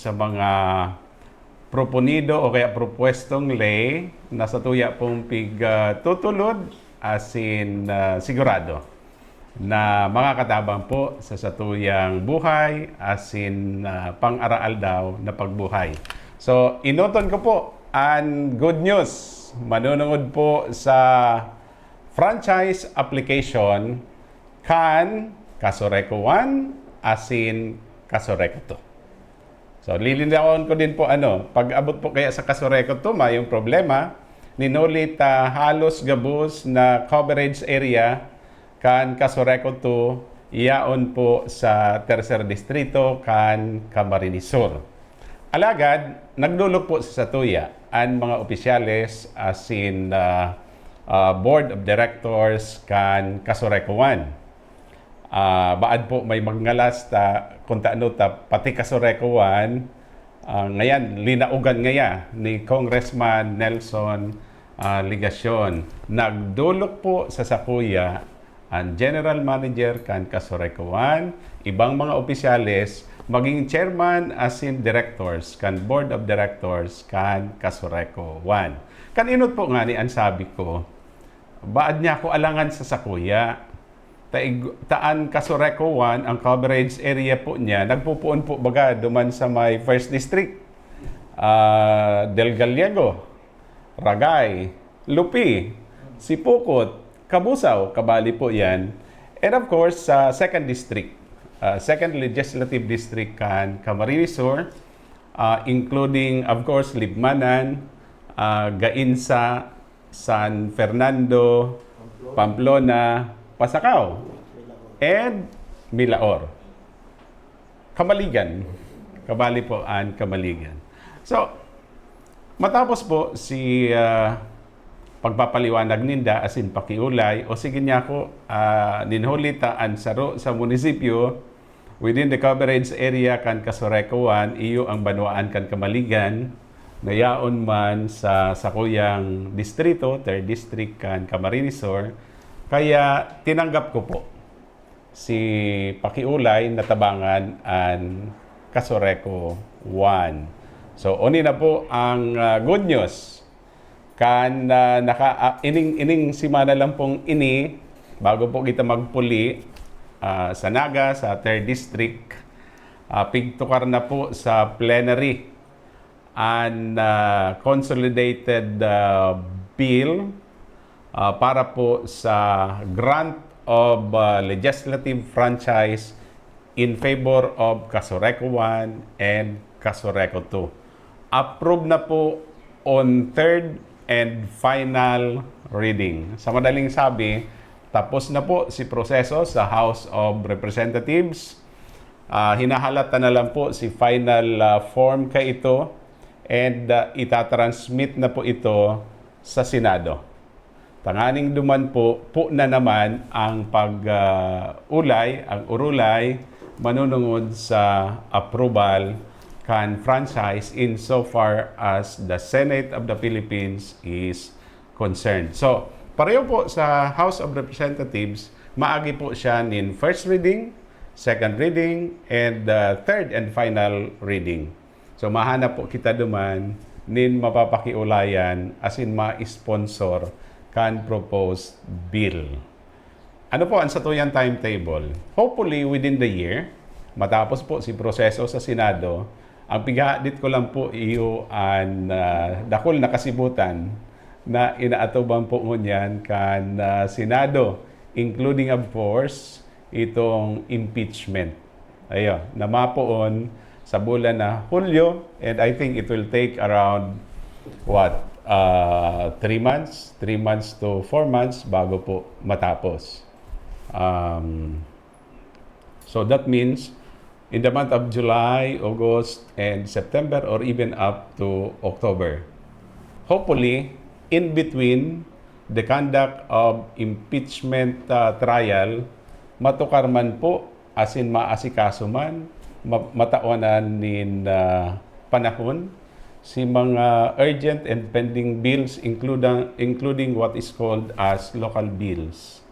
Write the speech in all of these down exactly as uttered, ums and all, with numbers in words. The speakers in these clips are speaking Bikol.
sa mga proponido o kaya propuestong ley na satuya pong pigtutulod asin, ah, sigurado na makakatabang po sa satuyang buhay asin, ah, pang-araaldaw na pagbuhay. So, enoton ko po an good news. Manunungod po sa franchise application kan Casureco one asin Casureco two. So, lilinawon ko din po, ano, pag-abot po kaya sa Casureco two, mayong problema. Nin huli ta halos gabos na coverage area kan Casureco two, yaon po sa Tercer Distrito kan Camarines Sur. Alagad, nagdolok po sa satuya an mga opisyales asin, ah, ah, Board of Directors kan Casureco one. Ah, baad po may magngalas ta, kung taano ta, pati Casureco one, ah, ngayan, linaogan ngaya ni Congressman Nelson, ah, Legacion. Nagdolok po sa sakuya an General Manager kan Casureco one, ibang mga opisyales, maging chairman asin directors kan Board of Directors kan Casureco one. Kan inot po ngani an sabi ko, baad niya ako alangan sa sakuya. Taig-, taan Casureco one, ang coverage area po niya, nagpupuon po baga duman sa may First District. Ah, Del Gallego, Ragay, Lupi, Sipocot, Cabusao, kabali po yan. And of course, sa Second District, ah, Second Legislative District kan Camarines Sur, ah, including, of course, Libmanan, ah, Gainsa, San Fernando, Pamplona, Pasacao, and Milaor. Camaligan. Kabali po an Camaligan. So, matapos po si, ah, pagpapaliwanag ninda, asin pakiulay, o sige niya ako, ah, nin huli ta an saro sa munisipyo, within the coverage area kan Casureco one, iyo ang banwaan kan Camaligan, na yaon man sa sakuyang distrito, third district kan Camarines Sur. Kaya tinanggap ko po si pakiulay na tabangan an Casureco one. So, oni na po ang, ah, good news. Kan, ah, naka-, ah, ining, ining semana lang pong ini, bago po kita magpuli, ah, sa Naga, sa third District, ah, pigtukar na po sa plenary an, ah, consolidated, ah, bill, ah, para po sa grant of, ah, legislative franchise in favor of Casureco one and Casureco two. Approve na po on third and final reading. Sa madaling sabi, tapos na po si proseso sa House of Representatives. Ah, hinahalat na lang po si final, ah, form kaito and, ah, itatransmit na po ito sa Senado. Tanganing duman po, po na naman ang pag, ah, ulay, ang urulay, manunungod sa approval kan franchise insofar as the Senate of the Philippines is concerned. So, pareho po sa House of Representatives, maagi po siya nin first reading, second reading, and, ah, third and final reading. So, mahanap po kita duman nin mapapakiulayan asin ma-sponsor kan proposed bill. Ano po ang satuyang timetable? Hopefully, within the year, matapos po si proseso sa Senado, ang pighahadit ko lang po iyo an, ah, dakul na kasibutan na inaatuban po ngunyan kan, ah, Senado, including, of course, itong impeachment. Ayo, na mapoon sa bulan na Hulyo, and I think it will take around, what, uh, three months, three months to four months bago po matapos. Um, so that means, in the month of July, August, and September, or even up to October. Hopefully, in between the conduct of impeachment, uh, trial, matukar man po asin maasikaso man, ma-, matawanan nin, ah, panahon si mga urgent and pending bills, including, including what is called as local bills.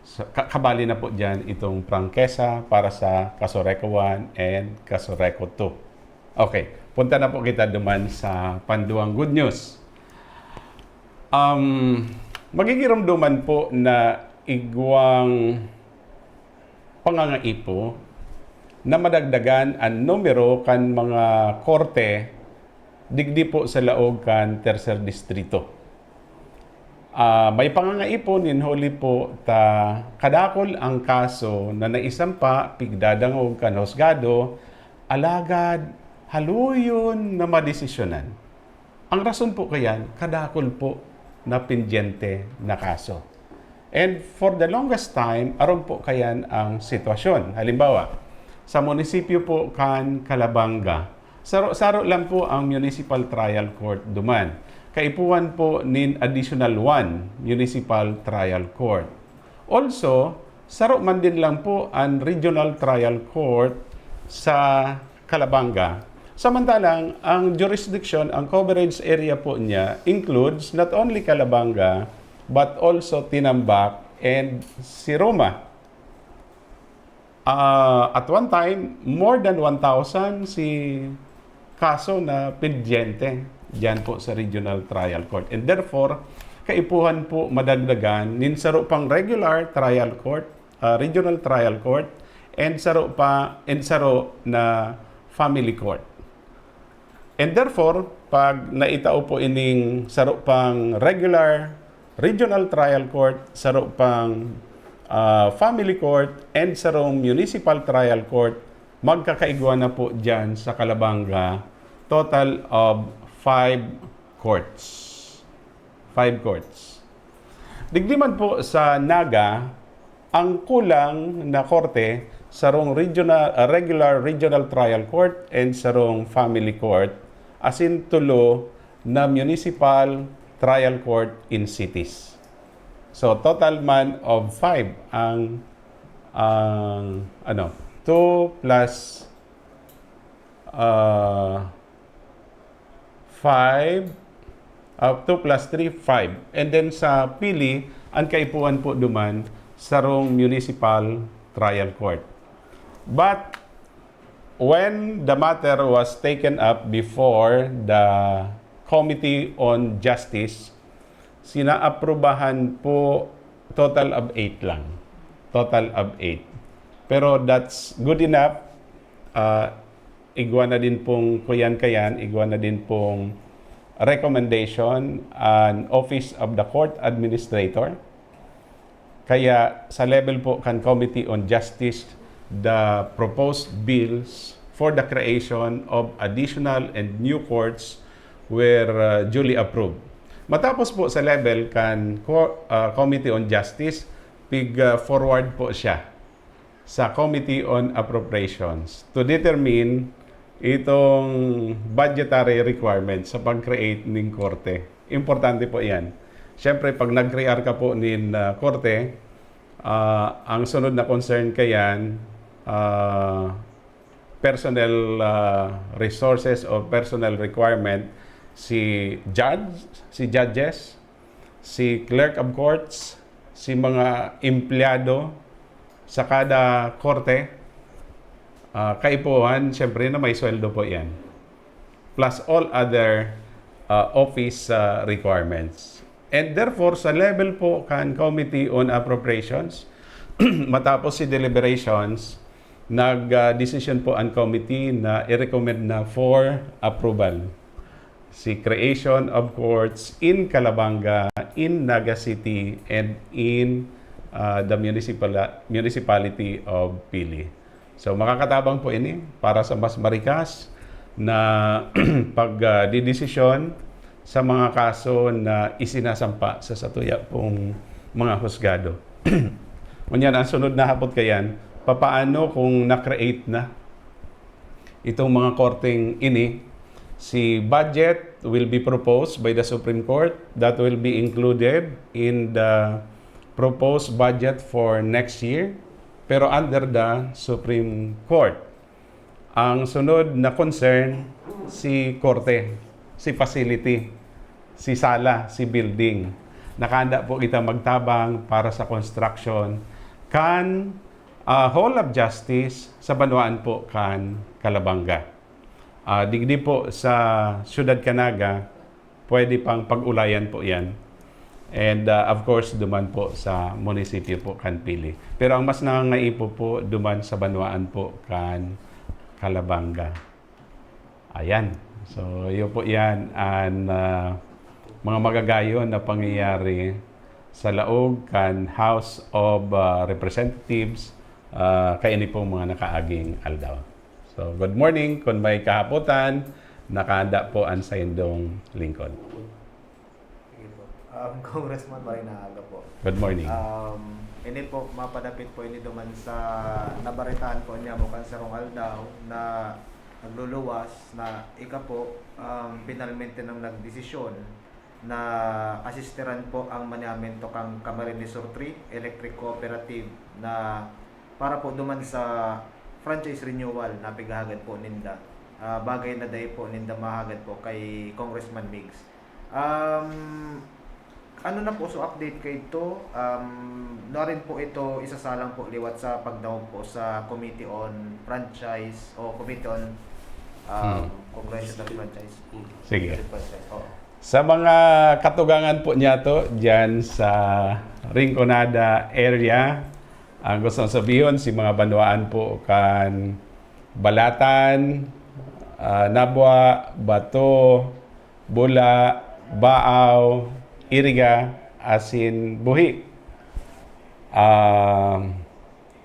So, ka-, kabali na po diyan itong prangkesa para sa Casureco one and Casureco two. Okay, punta na po kita duman sa panduang good news. Um, magigiromdoman po na igwang pangangaipo na madagdagan an numero kan mga korte digdi po sa laog kan Tercer Distrito. Ah, may pangangaipo nin huli po ta kadakol ang kaso na naisampa, pigdadangog kan husgado, alagad haluyon na madesisyonan. Ang rason po kayan, kadakol po na pendyente na kaso. And for the longest time, arog po kayan ang sitwasyon. Halimbawa, sa munisipyo po kan Calabanga, saro-saro lang po ang Municipal Trial Court duman. Kaipuhan po nin additional one Municipal Trial Court. Also, saro man din lang po an Regional Trial Court sa Calabanga. Samantalang ang jurisdiction, ang coverage area po niya includes not only Calabanga but also Tinambac and Siroma. Ah, at one time, more than one thousand si kaso na pendyente diyan po sa Regional Trial Court. And therefore, kaipuhan po madagdagan nin saro pang regular trial court, ah, regional trial court, and saro pa, and saro na family court. And therefore, pag naitao po ining saro pang regular regional trial court, saro pang, ah, family court, and sarong municipal trial court, magkakaigwa na po diyan sa Calabanga, total of five courts. Five courts. Digdi man po sa Naga, ang kulang na korte, sarong regional, ah, regular regional trial court and sarong family court, asin tulo na municipal trial court in cities. So, total man of five ang, ang, ano, two plus, ah, five, ah, two plus three, five. And then sa Pili, ang kaipuhan po duman, sarong municipal trial court. But when the matter was taken up before the Committee on Justice, sinaaprubahan po total of eight lang. Total of eight. Pero that's good enough. Ah, igwa na din pong kuyan-kayan, igwa na din pong recommendation an Office of the Court Administrator. Kaya sa level po kan Committee on Justice, the proposed bills for the creation of additional and new courts were, uh, duly approved. Matapos po sa level kan co-, uh, Committee on Justice, pig, uh, forward po siya sa Committee on Appropriations to determine itong budgetary requirements sa pag-create ning korte. Importante po yan. Siyempre, pag nag-create ka po nin, ah, korte, ah, ang sunod na concern kayan, ah, personnel, ah, resources o personnel requirement, si judge, si judges, si clerk of courts, si mga empleyado sa kada korte, ah, kaipuhan, siyempre na may sweldo po yan. Plus all other, ah, office, ah, requirements. And therefore, sa level po kan Committee on Appropriations, matapos si deliberations, nag, ah, desisyon po ang committee na i-recommend na for approval si creation of courts in Calabanga, in Naga City, and in, ah, the municipal-, municipality of Pili. So, makakatabang po ini para sa mas marikas na pag, ah, didesisyon sa mga kaso na isinasampa sa satuya pong mga husgado. Ngunyan, ang sunod na hapot kayan, papaano kung na-create na itong mga korteng ini? Si budget will be proposed by the Supreme Court that will be included in the proposed budget for next year, pero under the Supreme Court. Ang sunod na concern, si korte, si facility, si sala, si building. Nakahanda po kita magtabang para sa construction kan, ah, Hall of Justice sa banwaan po kan Calabanga. Ah, digdi po sa Siyudad kan Naga, pwede pang pag-ulayan po yan. And, ah, of course, duman po sa munisipyo po kan Pili. Pero ang mas nangangaipo po, duman sa banwaan po kan Calabanga. Ayan. So, yun po yan ang, ah, mga magagayon na pangyayari sa laog kan House of, ah, Representatives, ah, kaini pong mga nakaaging aldaw. So, good morning. Kung may kahapotan, nakahanda po ang saindong lingkod. Sige po. Um, Congressman, maray na aga po. Good morning. Um, ini po, mapadapit po ini duman sa nabaritaan po niya mo kan sarong aldaw na nagluluwas na ika po, um, finalmente nang nagdesisyon na asistiran po ang manehamento kang Camarines Sur three Electric Cooperative na para po duman sa franchise renewal na pighahagad po ninda. Ah, bagay na dai po ninda mahagad po kay Congressman Migs. Um, ano na po, so update kay ito, um, na rin po ito isasalang po liwat sa pagdangog po sa Committee on Franchise o Committee on um, Hmm. Congressional Franchise. Sige. Franchise. Oo. Sa mga katugangan po niyato, dyan sa Rinconada area, ang gusto kong sabihon, si mga banwaan po kan Balatan, ah, Nabua, Bato, Bula, Baaw, Iriga, asin Buhi. Ah,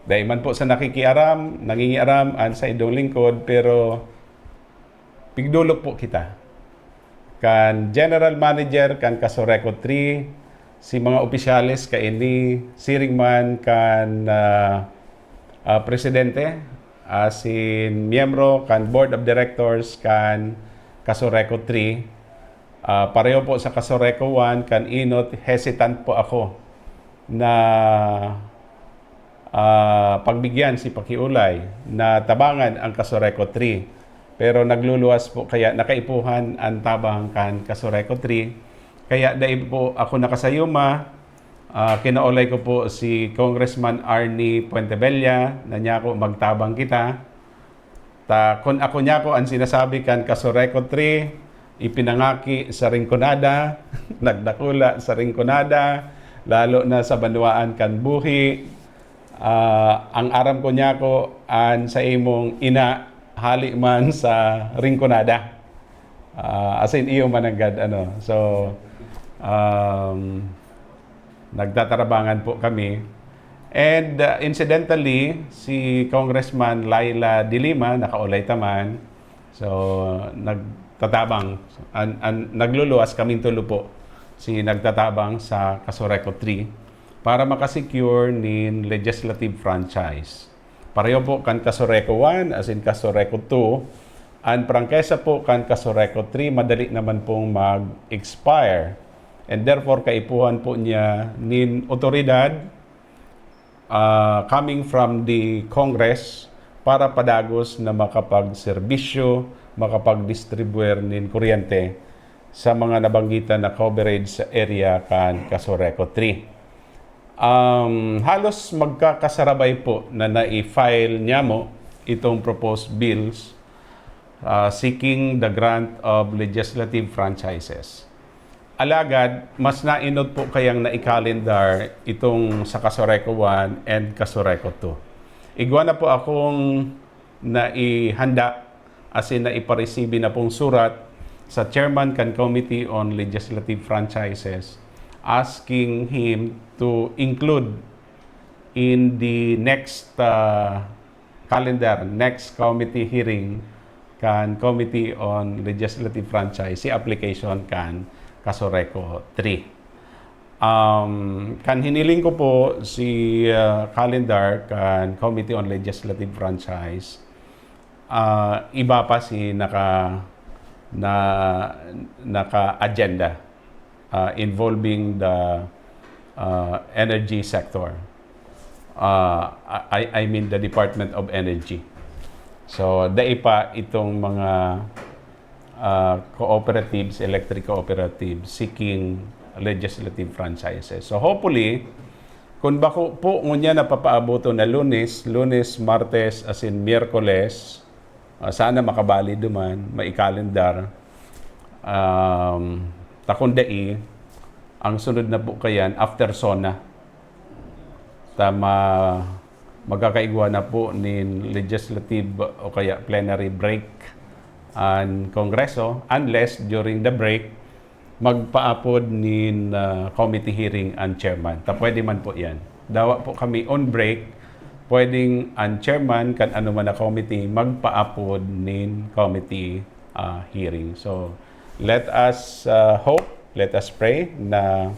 dai man po sa nakikiaram, nangingiaram an saindong lingkod, pero pigdolok po kita. Kan General Manager kan Casureco three, si mga opisyales kaini, siring man kan, ah, ah, presidente, asin miyembro kan Board of Directors kan Casureco three. Ah, pareho po sa Casureco one, kan inot, hesitant po ako na, ah, pagbigyan si Pakiulay na tabangan ang Casureco three. Pero nagluluwas po, kaya nakaipuhan ang tabang kan Casureco three. Kaya dai po ako nakasayuma. Ah, kinaulay ko po si Congressman Arnie Fuentebella na niya ako magtabang kita. Ta, kun ako niya ko ang sinasabi kan Casureco three, ipinangaki sa Rinconada, nagdakula sa Rinconada, lalo na sa banwaan kan Buhi. Ah, ang aram ko niya ko, an sa imong ina, hali man sa Rinconada. Ah, as in, iyo mananggad, ano. So, um, nagtatarabangan po kami. And, uh, incidentally, si Congressman Leila de Lima, nakaulay ta man. So, nagtatabang, an, an, nagluluwas kaming tulo po, si nagtatabang sa Casureco three para makasecure nin legislative franchise. Pareho po kan Casureco one, as in Casureco two, an prangkesa po kan Casureco three madali naman pong mag-expire. And therefore, kaipuhan po niya nin otoridad, ah, coming from the Congress para padagos na makapagserbisyo, makapagdistribuer nin kuryente sa mga nabanggitan na coverage sa area kan Casureco three. Um, halos magkakasarabay po na nai-file niya mo itong proposed bills, ah, seeking the grant of legislative franchises. Alagad, mas nainot po kayang naikalendar itong sa Casureco one and Casureco two. Igwa na po akong naihanda, as in naiparesibi na pong surat sa chairman kan Committee on Legislative Franchises, asking him to include in the next, uh, calendar, next committee hearing kan Committee on Legislative Franchise, si application kan Casureco three. Um, kan hiniling ko po si, uh, calendar kan Committee on Legislative Franchise, ah, iba pa si naka-, na, naka-agenda, ah, involving the, ah, energy sector. Ah, I, I mean the Department of Energy. So, dai pa itong mga, ah, cooperatives, electric cooperatives seeking legislative franchises. So, hopefully, kung bako po ngunyan napapaaboton na Lunes, Lunes, Martes, asin Miyerkules, Ah, sana makabali duman, maikalendar. Um, ta kun dai, ang sunod na po kayan, after SONA. Ta ma-, magkakaigwa na po nin legislative o kaya plenary break an Kongreso, unless during the break, magpaapod nin, ah, committee hearing an chairman. Ta pwede man po yan. Dawa po kami on break, pwedeng an chairman kan ano man na committee magpaapod nin committee, ah, hearing. So, let us, ah, hope, let us pray na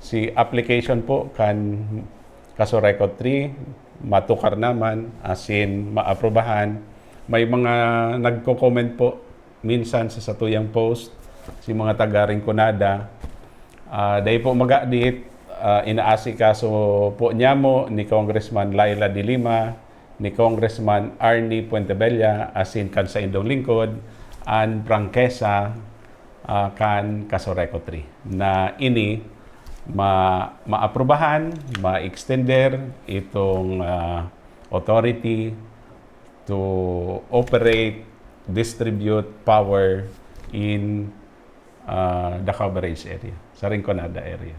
si application po kan Casureco three matukar naman, asin maaprubahan. May mga nagko-comment po minsan sa satuyang post, si mga taga Rinconada. Ah, dai po magadit, ah, inaasikaso po niyamo ni Congressman Leila de Lima, ni Congressman Arnie Fuentebella, asin kan saindong lingkod, an prangkesa, ah, kan Casureco three, na ini ma-, maaprubahan, ma-extender itong, ah, authority to operate, distribute power in, ah, the coverage area, sa Rinconada area.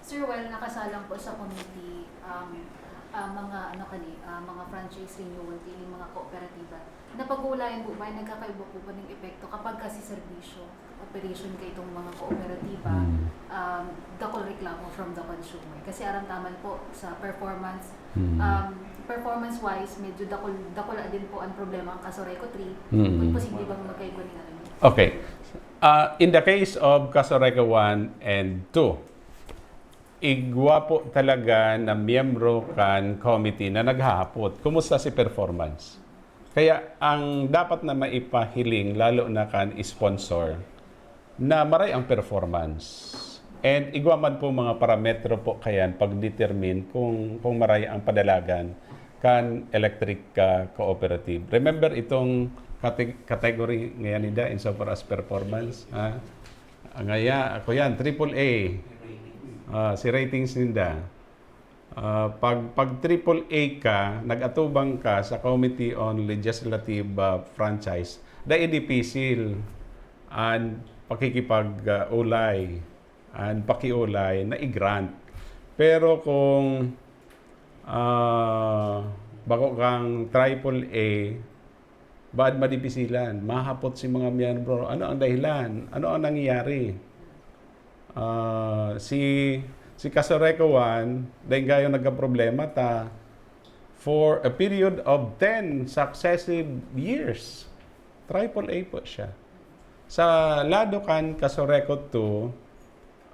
Sir, while nakasalang po sa committee, um, ah, mga ano kani, ah, mga franchise renewal, kini mga kooperatiba, napag-uulayan po ba, nagkakaiba po ba ng epekto kapag kasi serbisyo, operation ka itong mga kooperatiba, Hmm. um, dakul reklamo from the consumer? Kasi aram taman po sa performance, Hmm. um, performance-wise, medyo dakul, dakul din po ang problema ang Casureco three. Hmm. Kung posible bang magkaiba ni ano niyo? Okay. Ah, in the case of Casureco one and two, igwa po talaga na miyembro kan committee na naghahapot, kumusta si performance? Kaya ang dapat na maipahiling, lalo na kan sponsor, na maray ang performance. And igwa man po mga parametro po kayan pag-determine kung, kung maray ang padalagan kan electric, ah, cooperative. Remember itong cate-, category ngayon nida insofar as performance, ha? Ngaya, ako yan, triple A. Ah, si ratings ninda. Ah, pag, pag triple A ka, nag-atubang ka sa Committee on Legislative, ah, Franchise, dai dipisil an pakikipag-, ah, ulay, an pakiulay na i-grant. Pero kung, ah, bako kang triple A, baad madipisilan, mahapot si mga miyembro, ano ang dahilan? Ano ang nangyayari? Ah, si, si Casureco one, dahil gayo nagkaproblema ta, for a period of ten successive years, triple A po siya. Sa lado kan Casureco two,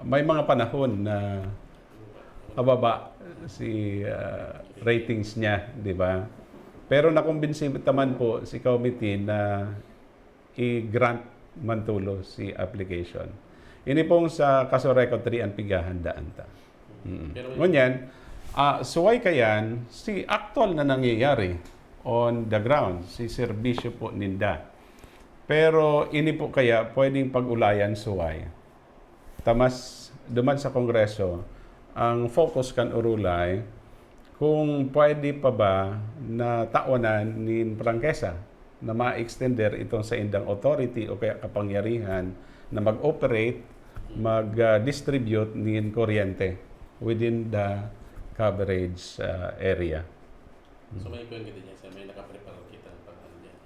may mga panahon na pababa si, ah, ratings niya, di ba? Pero nakumbinsi taman po si committee na i-grant man tulos si application. Ini pong sa Casureco three an pighahandaan ta. Mm. Pero Ngunyan, ah, suway kayan, si actual na nangyayari on the ground, si serbisyo po ninda. Pero ini po kaya pwedeng pag-ulayan suway. Ta mas duman sa Kongreso, ang focus kan orulay kung pwede pa ba na tawanan nin prangkesa na ma-extender itong saindang authority o kaya kapangyarihan na mag-operate, mag-distribute nin kuryente within the coverage, ah, area. So may kuwan kita dyan, sir. May nakaprepare kita ng pag-ano dyan.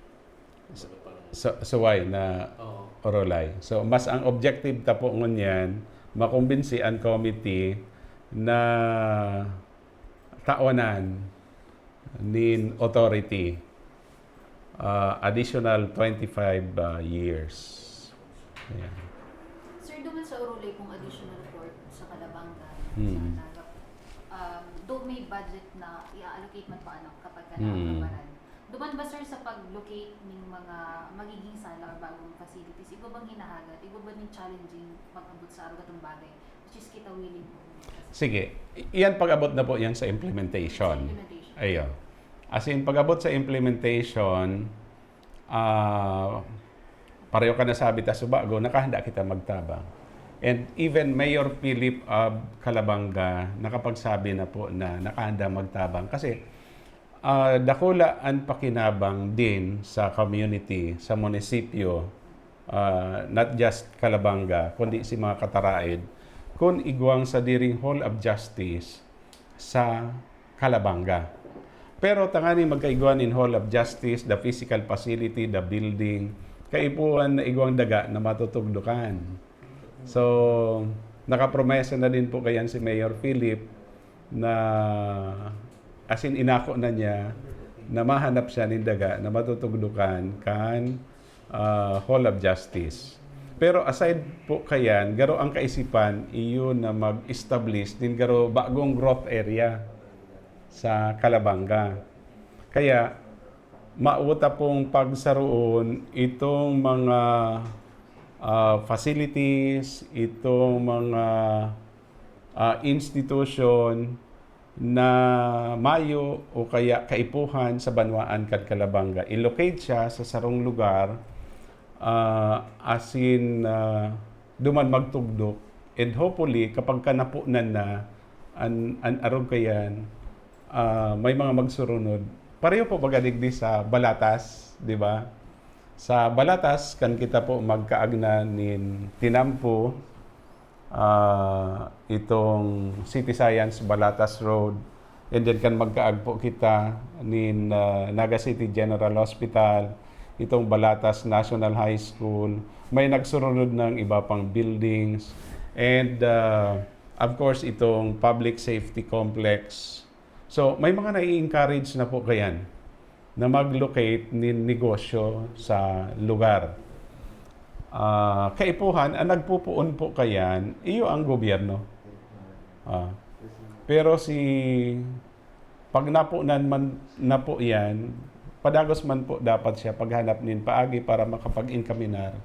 Baga pang... Sa, suway na Oo. orulay. So, mas ang objective ta po ngunyan, makumbinsi an committee na tawanan nin authority, ah, additional twenty-five, ah, years. Ayan. Sir, duman sa orulay pong additional court sa Calabanga, Hmm. sa Naga, um, do may budget na i-allocate man po, ano, kapag ka Hmm. naaprobaran? Duman ba, sir, sa pag-locate ning mga magiging sala or bagong facilities, iba bang hinahagad? Iba ba ning challenging pag-abot sa aruga tong bagay? Which is kita willing po. Sige, i- iyan pag-abot na po yan sa implementation. Implementation. Ayo. As in, pag-abot sa implementation, ah, pareho ka nasabi ta subago, nakahanda kita magtabang. And even Mayor Philip of Calabanga nakapagsabi na po na nakahanda magtabang. Kasi Ah, dakula an pakinabang din sa community, sa munisipyo, ah, not just Calabanga, kundi si mga kataraid, kun igwang sadiring Hall of Justice sa Calabanga. Pero tanganing magkaigwa nin Hall of Justice, the physical facility, the building, kaipuhan na igwang daga na matutugdukan. So, nakapromesa na din po kayan si Mayor Philip na, as in, inako na niya na mahanap siya nin daga na matutugdukan kan, ah, Hall of Justice. Pero aside po kayan, garo ang kaisipan iyo na mag-establish nin garo bagong growth area sa Calabanga. Kaya, mawot ta pong pagsaroon itong mga, ah, facilities, itong mga, ah, institution na mayo o kaya kaipuhan sa banwaan kan Calabanga. I-locate siya sa sarong lugar, ah, asin, ah, duman magtugdok. And hopefully, kapag kanapunan na an, an arog kayan, ah, may mga magsurunod. Pareho po baga digdi sa Balatas, di ba? Sa Balatas, kan kita po magkaagna nin tinampo, ah, itong City Science Balatas Road, and then kan magkaag po kita nin, ah, Naga City General Hospital, itong Balatas National High School, may nagsurunod ng iba pang buildings, and, ah, of course, itong Public Safety Complex. So, may mga nai-encourage na po kayan na mag-locate nin negosyo sa lugar. Ah, kaipuhan, ang nagpupuon po kayan, iyo ang gobyerno. Ah, pero si, pag napunan man na po yan, padagos man po dapat siya paghanap nin paagi para makapag-enkaminar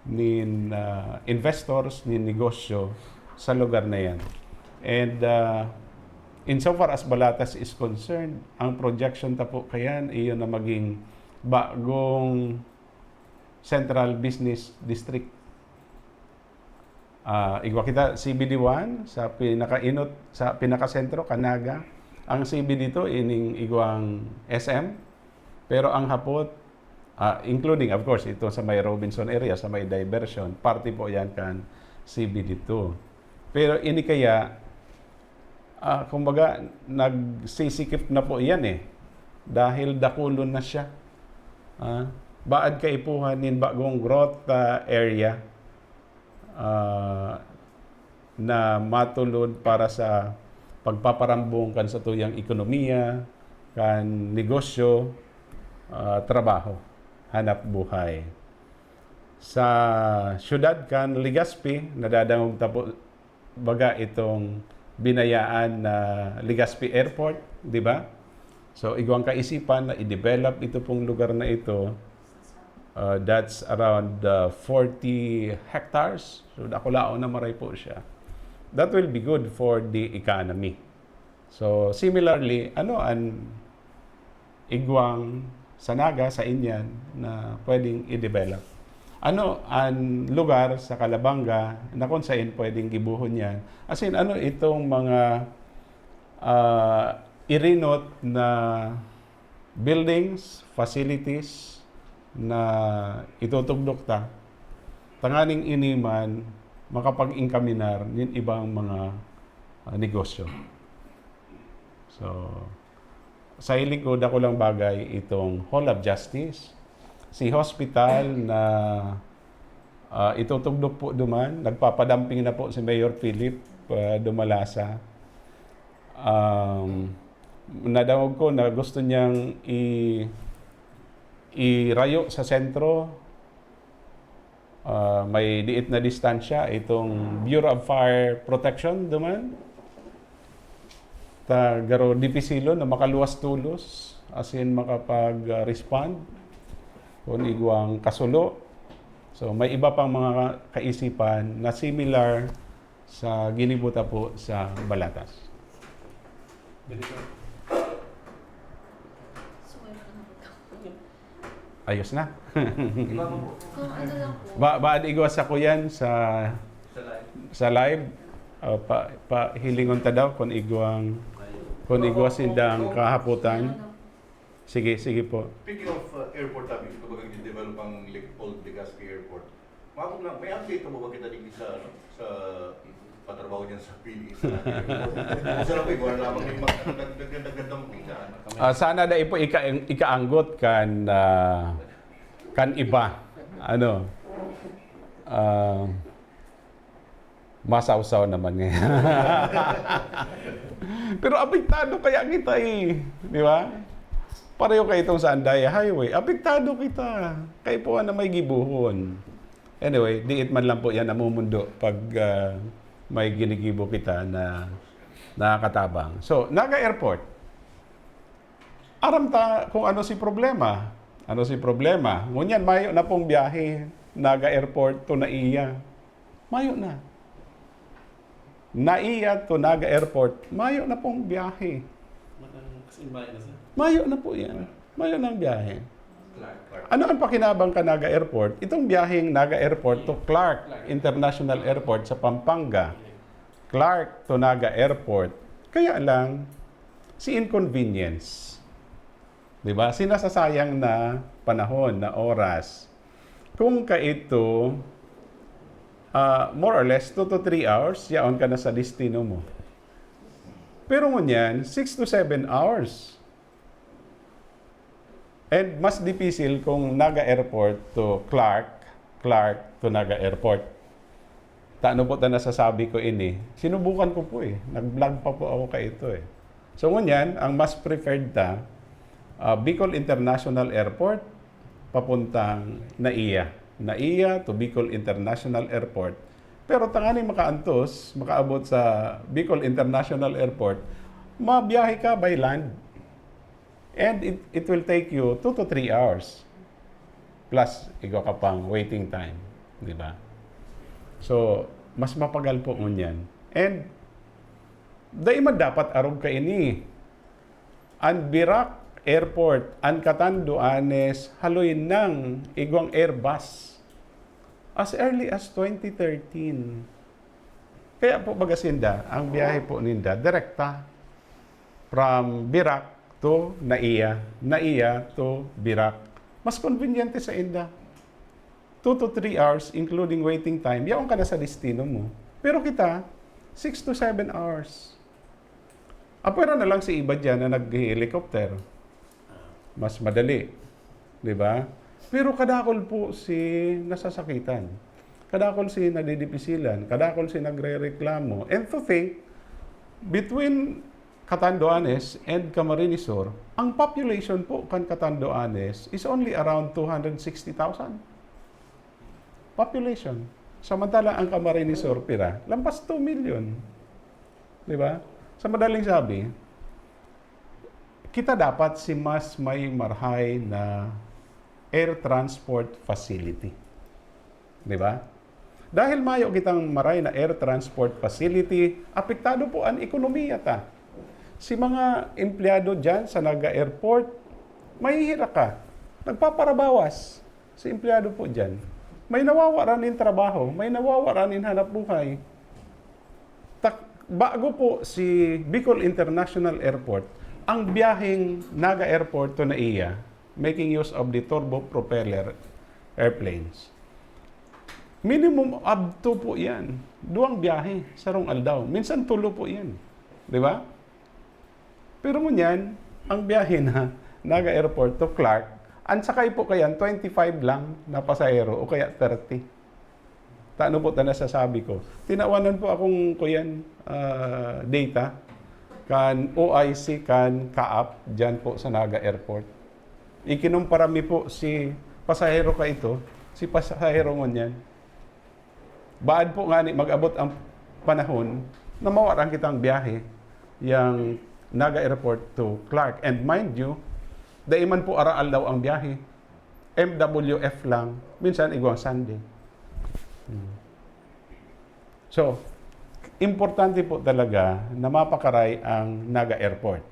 nin, ah, investors, nin negosyo sa lugar na yan. And, ah, insofar as Balatas is concerned, ang projection ta po kayan, iyo na maging bagong Central Business District. Ah, igwa kita C B D one, sa pinakainot, sa pinakasentro, kan Naga. Ang C B D two, ining igwang S M. Pero ang hapot, ah, including, of course, ito sa may Robinson area, sa may diversion, parte po yan kan C B D two. Pero ini kaya, ah, kumbaga, nagsisikip na po yan eh. Dahil dakulon na siya. Ah, baad kaipuhan nin bagong growth, ah, area, ah, na matulod para sa pagpaparambong kan satuyang ekonomiya, kan negosyo, ah, trabaho, hanap buhay. Sa siyudad kan Legazpi, nadadangog ta po baga itong binayaan na Legazpi Airport, di ba? So, igwang kaisipan na i-develop ito pong lugar na ito. Uh, that's around, uh, forty hectares. So, dakulaon na maray po siya. That will be good for the economy. So, similarly, ano an igwang sa Naga, sa Inyan, na pwedeng i-develop? Ano an lugar sa Calabanga na kung saan pwedeng gibohon yan? As in, ano itong mga, ah, irinot na buildings, facilities na itutugdok ta, tanganing ini man makapag-enkaminar nin ibang mga, ah, negosyo. So, sa hiling ko, dakulang bagay itong Hall of Justice. Si hospital na, ah, itutugdok po duman, nagpapadamping na po si Mayor Philip, ah, Dumalasa. Um, nadangog ko na gusto niyang i-, irayo sa sentro. Ah, may diit na distansya itong Bureau of Fire Protection duman. Ta garo dipisilon na makaluwas tolos, as in makapag-respond kun igwang kasulo. So, may iba pang mga kaisipan na similar sa ginibo ta po sa Balatas. Ayos na. Ba, baad igwa sa kuyan sa, sa live. O, pa, pa, hilingon ta daw kun igwang, kun igwa sindang kahapotan. Sige, sige po. Speaking of uh, airport, sabi ko, kumbaga, i-develop ang Leg- old Legazpi Airport. Mabot na, may update na ba kita dito sa, ano, sa patrabaho niyan sa Philippines? Sa airport. Kung saan ako, igual lamang yung mga nagdagdag-dagdag ng kita. Ano? Ah, sana dai po ika ikaanggot kan, ah, kan iba. Ano? Ah, masawsaw naman ngayon. Pero apektado kaya kita eh. Di ba? Pareho kayo itong sa Andaya Highway. Apektado kita. Kayo po na may gibuhon. Anyway, diit man lang po yan namumundo pag ah, may ginigibo kita na nakakatabang. So, Naga Airport. Aram ta kung ano si problema. Ano si problema? Ngunyan, mayo na pong biyahe Naga Airport to Naiya. Mayo na. Naiya to Naga Airport, mayo na pong biyahe. Matang kasi bayan na sir. Mayo na po yan. Mayo na ang biyahe. Clark. Ano ang pakinabang ka Naga Airport? Itong biyaheng Naga Airport to Clark International Airport sa Pampanga. Clark to Naga Airport. Kaya lang, si inconvenience. Di ba? Sinasasayang na panahon, na oras. Kung kaito, ah, more or less, two to three hours, yaon ka na sa destino mo. Pero ngunyan, six to seven hours. And mas dipisil kung Naga Airport to Clark, Clark to Naga Airport. Tano po ta nasasabi ko ini? Sinubukan ko po eh. Nag-vlog pa po ako kaito eh. So ngunyan, ang mas preferred ta, ah, Bicol International Airport, papuntang Naiya. Naiya to Bicol International Airport. Pero tanganing makaantos, makaabot sa Bicol International Airport, mabiyahe ka by land. And it, it will take you two to three hours. Plus, igwa ka pang waiting time. Di ba? So, mas mapagal po ngunyan. And, dai man dapat arog kaini. An Virac Airport, an Catanduanes, haloy nang igwang Airbus. As early as twenty thirteen. Kaya po baga sinda, ang biyahe po ninda, direkta. From Virac to Naiya, Naiya to Virac. Mas konbinyente sa inda. Two to three hours, including waiting time, yaon ka na sa destino mo. Pero kita, six to seven hours. Apwera na lang si iba dyan na nag-helicopter. Mas madali. Di ba? Pero kadakol po si nasasakitan. Kadakol si nadidipisilan. Kadakol si nagre-reklamo. And to think, between Catanduanes and Camarines Sur, ang population po kan Catanduanes is only around two hundred sixty thousand population. Samantala, ang Camarines Sur, pira? Lampas two million. Di ba? Sa madaling sabi, kita dapat si mas may marhay na air transport facility. Di ba? Dahil mayo kitang maray na air transport facility, apektado po ang ekonomiya ta. Si mga empleyado dyan sa Naga Airport, mahihira ka. Nagpaparabawas si empleyado po dyan. May nawawara nin trabaho, may nawawara nin hanap buhay. Tak, bago po si Bicol International Airport, ang biyaheng Naga Airport to Naiya, making use of the turbo propeller airplanes. Minimum of two po yan. Duwang biyahe, sarong aldaw. Minsan tulo po yan. Di ba? Pero ngunyan, ang biyahe na Naga Airport to Clark, ang sakay po kayan, twenty-five lang na pasahero o kaya thirty. Tano po ta nasasabi ko. Tinawanan po akong kuyan, ah, data kan O I C, kan CAAP, dyan po sa Naga Airport. Ikinumpara mi po si pasahero ka ito, si pasahero ngunyan. Baad po ngani mag-abot ang panahon na mawaran kitang biyahe yang Naga Airport to Clark. And mind you, dai man po araal daw ang biyahe. M W F lang. Minsan, igwang Sunday. Hmm. So, importante po talaga na mapakaray ang Naga Airport.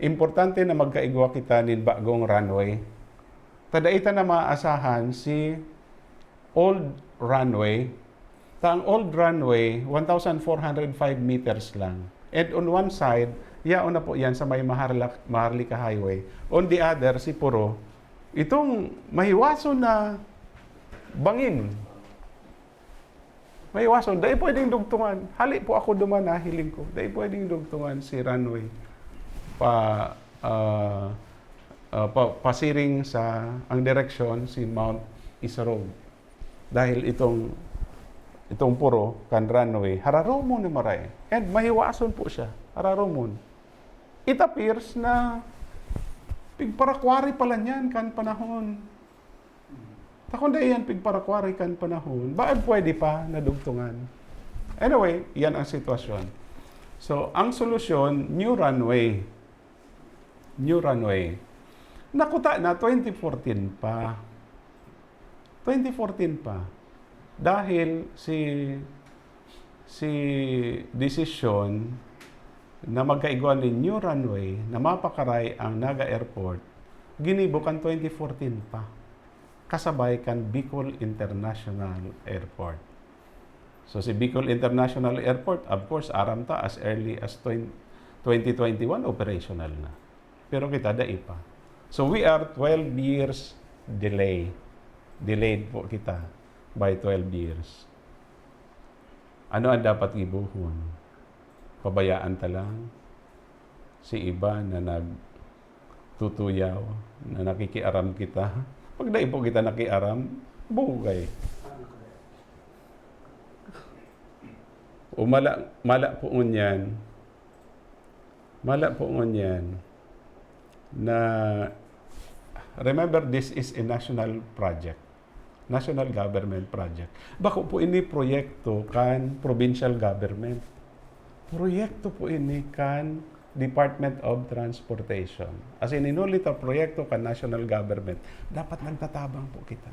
Importante na magkaigwa kita nin bagong runway. Ta dai ta na maasahan si old runway. Ta ang old runway, one thousand four hundred five meters lang. And on one side, Yaon na po yan sa may Maharlak-, Maharlika Highway. On the other, si Puro, itong mahiwason na bangin. Mahiwason, dai pwedeng dugtungan. Hali po ako duman, nahiling ko. Dai pwedeng dugtungan si runway pa, ah, ah, pa, pasiring sa, ang direksyon, si Mount Isa Road. Dahil itong, itong Puro kan runway, hararumon na maray. And mahiwason po siya, hararumon. It appears na pigparakwari pala niyan kan panahon. Ta kun dai yan pigparakwari kan panahon, baad pwede pa na dugtungan. Anyway, yan ang sitwasyon. So, ang solusyon, new runway. New runway. Nakuta na, twenty fourteen pa. Twenty fourteen pa. Dahil si, si desisyon na magkaigwa nin new runway na mapakaray ang Naga Airport, ginibo kan twenty fourteen pa, kasabay kan Bicol International Airport. So, si Bicol International Airport, of course, aram ta, as early as twenty, twenty twenty-one, operational na. Pero kita, dai pa. So, we are twelve years delay. Delayed po kita by twelve years. Ano ang dapat gibohon? Pabayaan ta lang si iba na nagtutuyaw, na nakikiaram kita? Pag dai po kita nakiaram, bugay. O mala, mala po ngunyan, mala po ngunyan na, remember, this is a national project. National government project. Bako po ini proyekto kan provincial government. Proyekto po ini kan Department of Transportation. As in, hinuli ta proyekto kan national government, dapat nagtatabang po kita.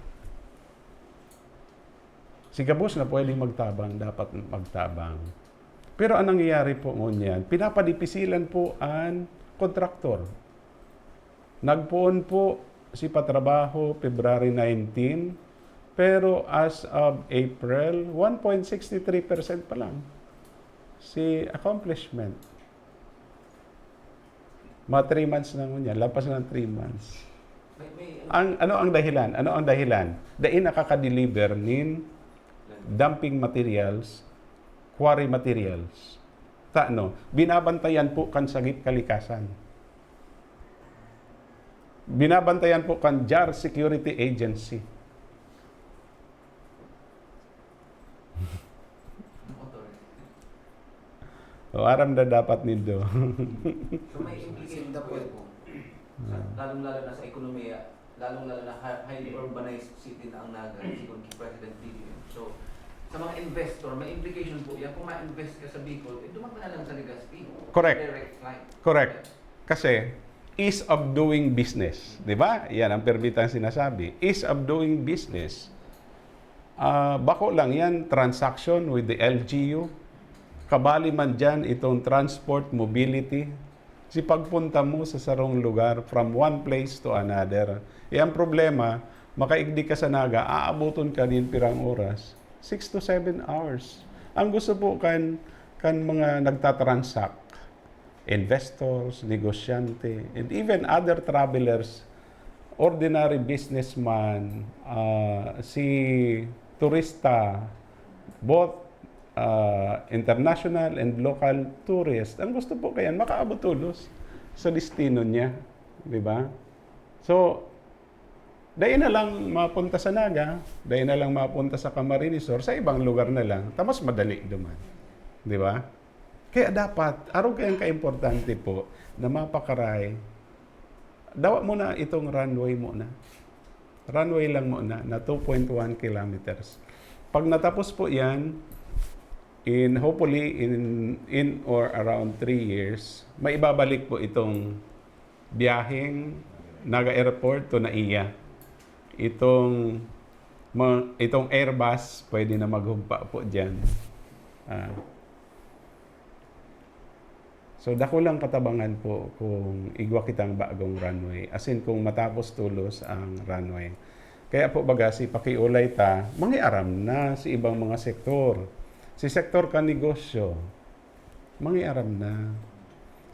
Si gabos na pwedeng magtabang, dapat magtabang. Pero ang nangyayari po ngunyan, pinapadipisilan po an kontraktor. Nagpoon po si patrabaho February nineteen, pero as of April, one point six three percent pa lang si accomplishment. Mga three months na ngunyan, lampas na ng three months. May, may, ano, Ang, ano ang dahilan? Ano ang dahilan? Dai nakaka-deliver nin dumping materials, quarry materials. Tano, binabantayan po kan sagip kalikasan. Binabantayan po kan jar Security Agency. O, aram na dapat nindo. So, may implication Sinda po po. Ito. Ah. Lalong-lalo na sa ekonomiya, lalong-lalo na hi-, highly urbanized city na ang Naga, sigon ki President B B M. So, sa mga investor, may implication po yan. Kung ma-invest ka sa Bicol, eh, duman ka na lang sa Legazpi. Correct. Direct flight. Correct. Kasi, ease of doing business. Di ba? Yan ang permitang sinasabi. Ease of doing business. Ah, bako lang yan, transaction with the L G U. Kabali man dyan itong transport, mobility. Si pagpunta mo sa sarong lugar from one place to another. E ang problema, makaigdi ka sa Naga, aaboton ka nin pirang oras? Six to seven hours. Ang gusto po kan, kan mga nagtatransact, investors, negosyante, and even other travelers, ordinary businessman, ah, si turista, both, ah, international and local tourist, ang gusto po kayan, makaabot tolos sa destino niya, di ba? So, dai na lang mapunta sa Naga, dai na lang mapunta sa Camarines Sur, sa ibang lugar na lang, ta mas madali duman. Di ba? Kaya dapat, arog kayang kaimportante po na mapakaray, dawa mo na itong runway mo na. Runway lang mo na, na two point one kilometers. Pag natapos po yan, in, hopefully, in, in or around three years, maibabalik po itong biyaheng Naga Airport to Naiya. Itong, ma-, itong Airbus, pwede na maghugpa po dyan. Ah. So, dakulang katabangan po kung igwa kitang bagong runway. As in, kung matapos tolos ang runway. Kaya po, baga, si pakiulay ta, mangiaram na si ibang mga sektor. Si sektor kan negosyo, mangiaram na.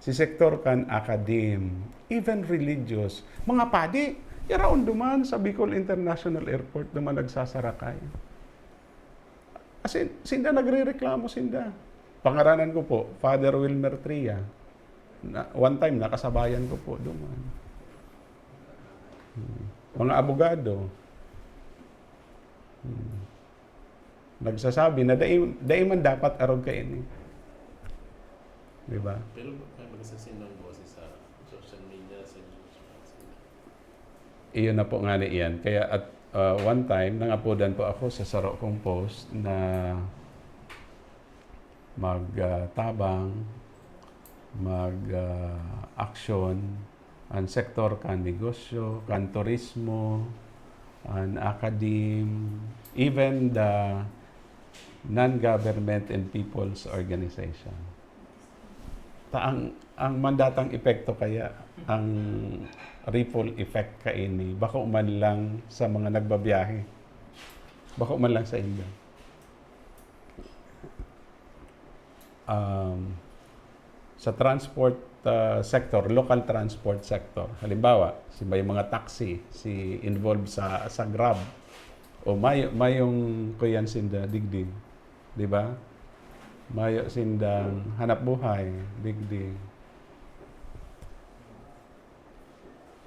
Si sektor kan academe, even religious. Mga padi, yaraon duman sa Bicol International Airport duman nagsasarakay. As in, sinda nagrereklamo sinda. Pangaranan ko po, Father Wilmer Tria. Na, one time, nakasabayan ko po duman. Hmm. Mga abogado. Hmm. Nagsasabi na dai, dai man dapat arog kaini. Di ba? Pero may magsasin ng boses sa social media, sa YouTube, sa Iyo na po nga ni iyan. Kaya at, ah, one time, nangapodan po ako sa saro kong post na mag, ah, tabang, mag, ah, aksyon, ang sektor kan negosyo, kan turismo, an academe, even the non-government and people's organization. Ta ang, ang mandatang epekto kaya, ang ripple effect kaini, bako man lang sa mga nagbabiyahe, bako man lang sa inyo. Um, sa transport, ah, sector, local transport sector, halimbawa, si may mga taxi, si involved sa, sa Grab, o may, mayong kuyan sinda digdi, di ba? Mayo sindang hanap buhay, digdi.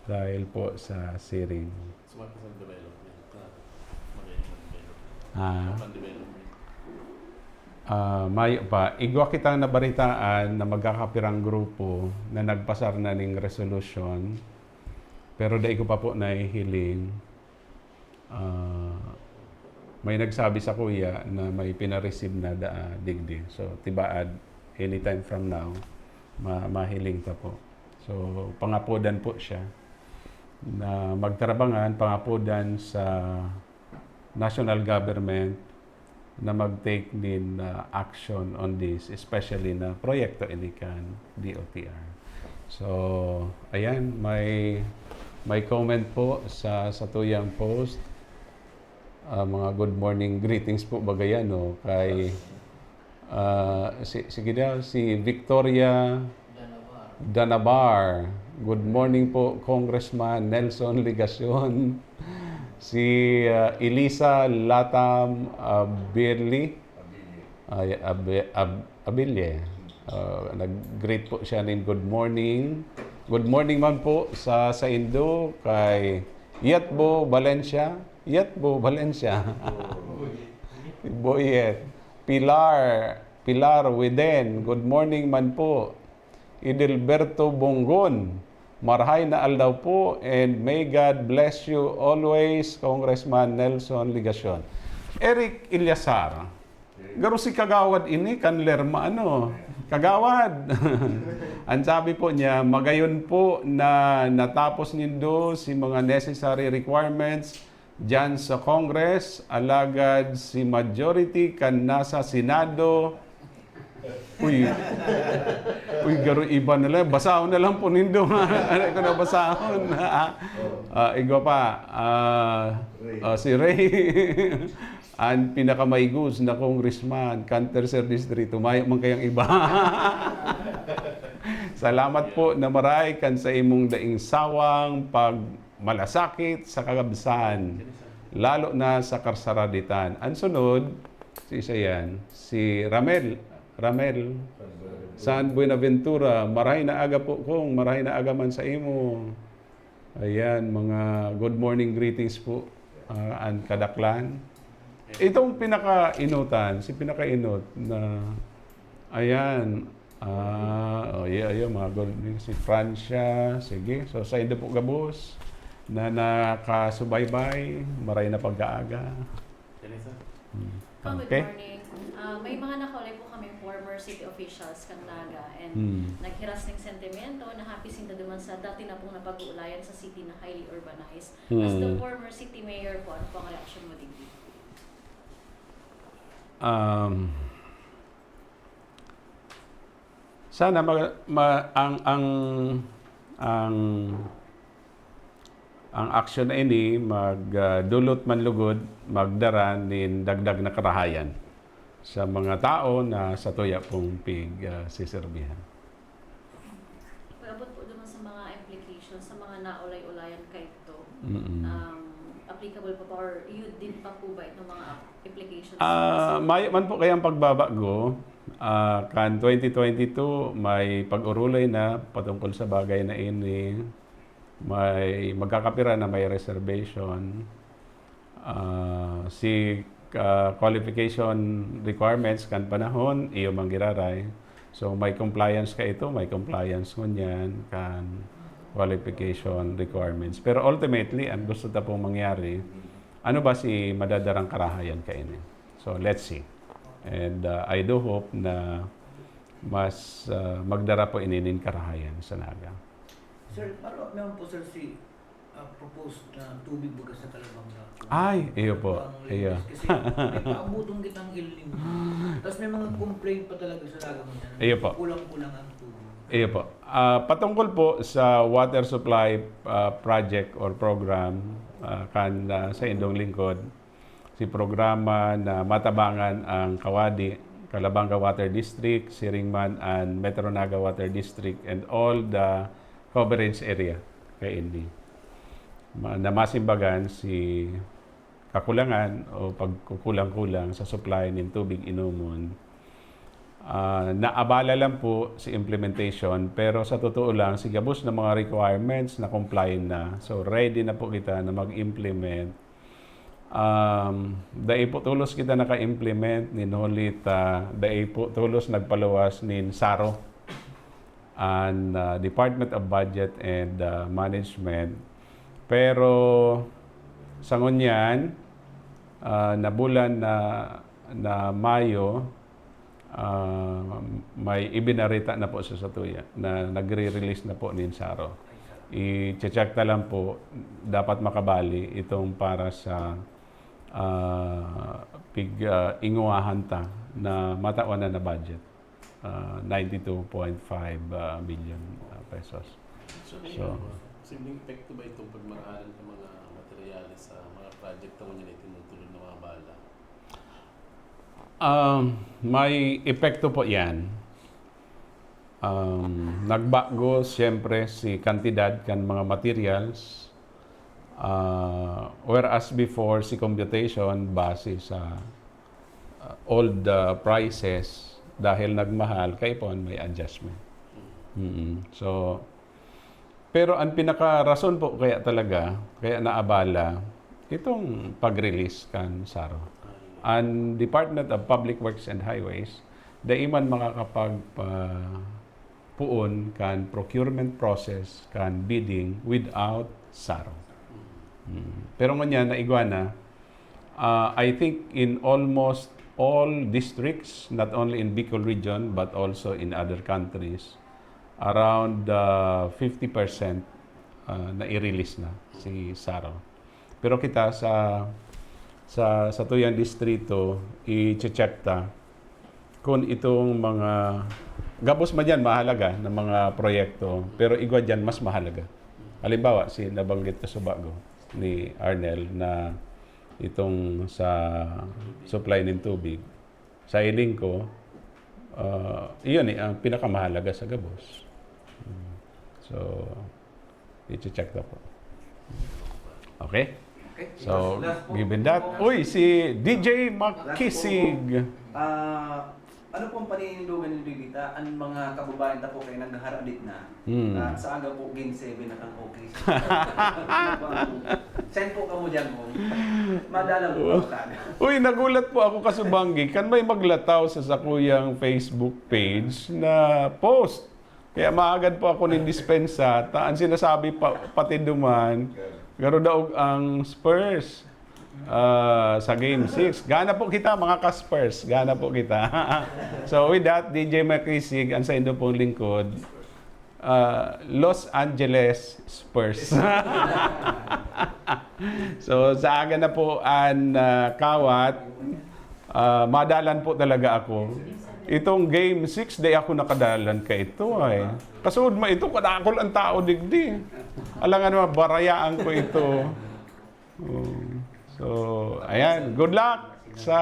Dahil po sa siring. Sumabi sa development, ah, magayon ang development. Ah. Ang development. Ah, mayo pa. Igwa kitang nabaritaan na magkakapirang grupo na nagpasar na ning resolution, pero dai ko pa po nahihiling. Ah, may nagsabi sa kuya na may pinareceive na da, ah, digdi. So, tibaad, anytime from now, ma-, mahiling ta po. So, pangapodan po siya na magtarabangan, pangapodan sa national government na mag-take nin, ah, action on this, especially na proyekto ini kan D O T R. So, ayan, may, may comment po sa, sa tuyang post. Ah, mga good morning greetings po baga yan, no? Kay, ah, si, sige daw, si Victoria Danabar. Good morning po, Congressman Nelson Legacion. Si, ah, Elisa Latam Abirli. Ay, Abe-, Ab-, Abille. Ah, nag-greet po siya nin good morning. Good morning man po sa, sa Indo kay Yetbo Valencia. Yetbo Valencia. Boyet. Pilar, Pilar Widen. Good morning man po. Idilberto Bongon. Marhay na aldaw po and may God bless you always, Congressman Nelson Legacion. Eric Ilyasar, garo si Kagawad ini kan Lerma, ano? Kagawad! Ang sabi po niya, magayon po na natapos nindo si mga necessary requirements diyan sa Congress, alagad si majority kan nasa Senado, uy, uy, garo iba na lang. Basahon na lang po nindo. Ano ko na basahon? Ah, igwa pa. Ah, ah, si Ray. Ang pinakamaigos na congressman, kan tercer distrito, mayo man kayang iba. Salamat po na maray kan sa imong daing sawang pag malasakit sa kagabsan, lalo na sa karsaraditan. Ang sunod, si isa yan, si Ramel. Ramel San Buenaventura, maray na aga po, Kong, maray na aga man sa imo. Ayan, mga good morning greetings po, ah, an kadaklan. Itong pinakainutan, si pinakainot na, ayan, ah, oh, yeah, yeah, mga good news. Si Francia, sige. So, sa inyo po gabos na nakasubaybay, maray na pag-aaga. Janessa? Hmm. Kong, good Okay. morning. Ah, may mga nakaulay po kami former city officials kan Naga and Hmm. naghiras ning sentimento na happy sinda duman sa dati na pong napag-uulayan sa city na highly urbanized. As the Hmm. former city mayor po, ano po ang reaksyon mo digdi? Um, sana ma-, ma-, ang, ang, ang, ang aksyon na ini mag, ah, dulot man lugod, magdara nin dagdag na karahayan sa mga tao na satuya pong pig, ah, siserbihan. Mm-mm. Um, applicable pa ba or yun din pa po ba itong mga applications? Ah, mayo man po kayang pagbabago. Ah, kan twenty twenty-two, may pag-uruloy na patungkol sa bagay na ini. May magkakapira na may reservation. Ah, si ah, qualification requirements kan panahon, iyo man giraray. So, may compliance ka ito, may compliance ngunyan kan qualification requirements. Pero ultimately, ang gusto ta pong mangyari, ano ba si madadarang karahayan kaini? So, let's see. And ah, I do hope na mas ah, magdara po ini nin karahayan sa Naga. Sir, follow up naman po, sir, si ah, proposed na tubig baga sa Calabanga. Ay, iyo po. Ang Iyo. latest kasi may paabuton kitang El Nino. Tapos may mga complaint pa talaga sa Naga ngunyan. Iyo po. Kulang-kulang ang tubig. Iyo po. Ah, patungkol po sa water supply ah, project or program ah, kan ah, sa indong lingkod, si programa na matabangan ang Kawadi, Calabanga Water District, Siringman and Metro Naga Water District and all the coverage area kaini. Ma- na masimbagan si kakulangan o pagkukulang-kulang sa supply nin tubig inomon. Ah, naabala lang po si implementation, pero sa totoo lang, si gabos na mga requirements na comply na. So, ready na po kita na mag-implement. Um, dai po tolos kita naka-implement nin huli ta, dai po tolos nagpaluwas nin SARO an ah, Department of Budget and ah, Management. Pero sa ngunyan, ah, na bulan na, na Mayo, ah, may ibinarita na po sa satuya na nagre-release na po nin SARO. I-check ta lang po, dapat makabali itong para sa ah, pig ah, inguwahan ta na matawan na na budget. Ah, ninety-two point five ah, million ah, pesos. So, may So, ano, simpleng epekto ba itong pagmarahalan ng mga materyales sa mga project na ngunyan na itinutulod na mga bala? Um, may epekto po yan. Um, nagbago, siyempre, si kantidad kan mga materials. Ah, whereas before, si computation, base sa ah, old ah, prices, dahil nagmahal, kaipon may adjustment. Mm. So, pero ang pinakarason po kaya talaga, kaya naabala, itong pag-release kan SARO. Ang Department of Public Works and Highways, dai man makakapagpa-, poon kan procurement process kan bidding without SARO. Mm. Pero ngunyan, naigwa na, ah, I think in almost all districts, not only in Bicol region, but also in other countries, around ah, fifty percent ah, na-release na si SARO. Pero kita sa sa satuyang distrito, i-check ta kung itong mga gabos man yan mahalaga na mga proyekto, pero igwa dyan mas mahalaga. Halimbawa, si nabanggit ko sa bago ni Arnel na itong sa supply ng tubig, sa hiling ko, ah, iyon eh, ang pinakamahalaga sa gabos. Hmm. So, i-check ko po. Okay? Okay? So, Last po. given that, uy, si D J Makisig. Ah, ano pong paninindugan ni Bibita? Ang mga kababayan ta po kayo naghaharadit na. Hmm. Ah, sa aga po, game seven na kang okay. Send po kamo dyan po. Madala mo po sa aga. Uy, nagulat po ako, kasubanggi. Kan may maglataw sa sakuyang Facebook page na post. Kaya maagad po ako nin dispensa. Ta, ang sinasabi pa, pati duman, garo daog ang Spurs ah, sa Game six. Gana po kita, mga ka-Spurs. Gana po kita. So, with that, D J Makisig, ang saindo pong lingkod, ah, Los Angeles Spurs. So, sa aga na po an ah, kawat, ah, madalan po talaga ako. Itong Game six, di ako nakadalan ka ito ay. Kasuod mo ito, kadakol ang tao digdi. Alangan naman, barayaan ko ito. Oh. So, ayan. Good luck sa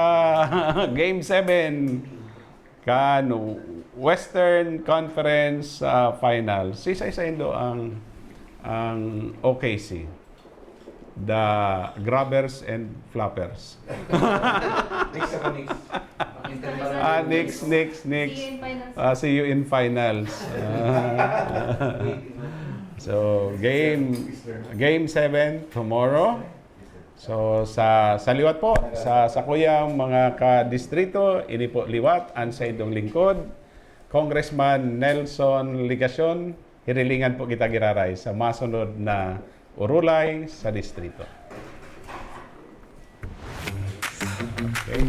Game seven kan Western Conference ah, Finals. Isa-isa indo ang ang O K C. the grabbers and flappers. Next ako, next. Ah, next, next, next. See you in finals. Ah, see you in finals. Ah. So, game game seven tomorrow. So, sa sa liwat po, sa sakuyang mga ka-distrito, ini po liwat an saindong lingkod, Congressman Nelson Legacion. Hirilingan po kita giraray sa masunod na Orolay sa Distrito. Okay.